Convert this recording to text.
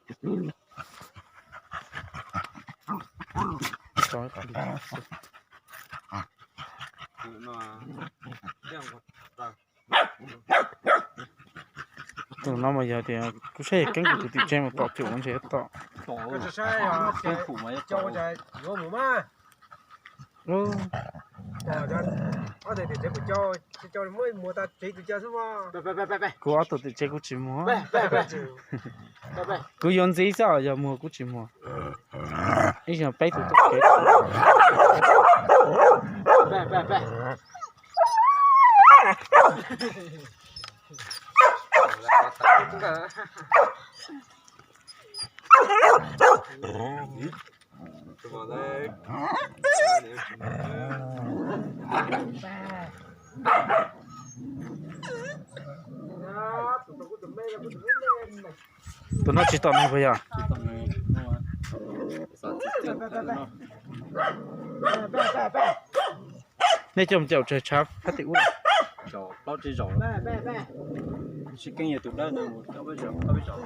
Tus no mas yog tias kuv saib keeb kuv tus tim tseg mus tom cum ntshe tom. Kuv ob tug tim tseg kuv tsis muag. Kuv yuav ntxiv xwb, yog muag kuv tsis muag. Ib zaug peb tus tuaj kev. Tus no tsis tom neeg puas yog? Nej coj mus caum tsawg tshav phab tim ub? Sib keeb yog tus dawb no mus plaub peb zaum.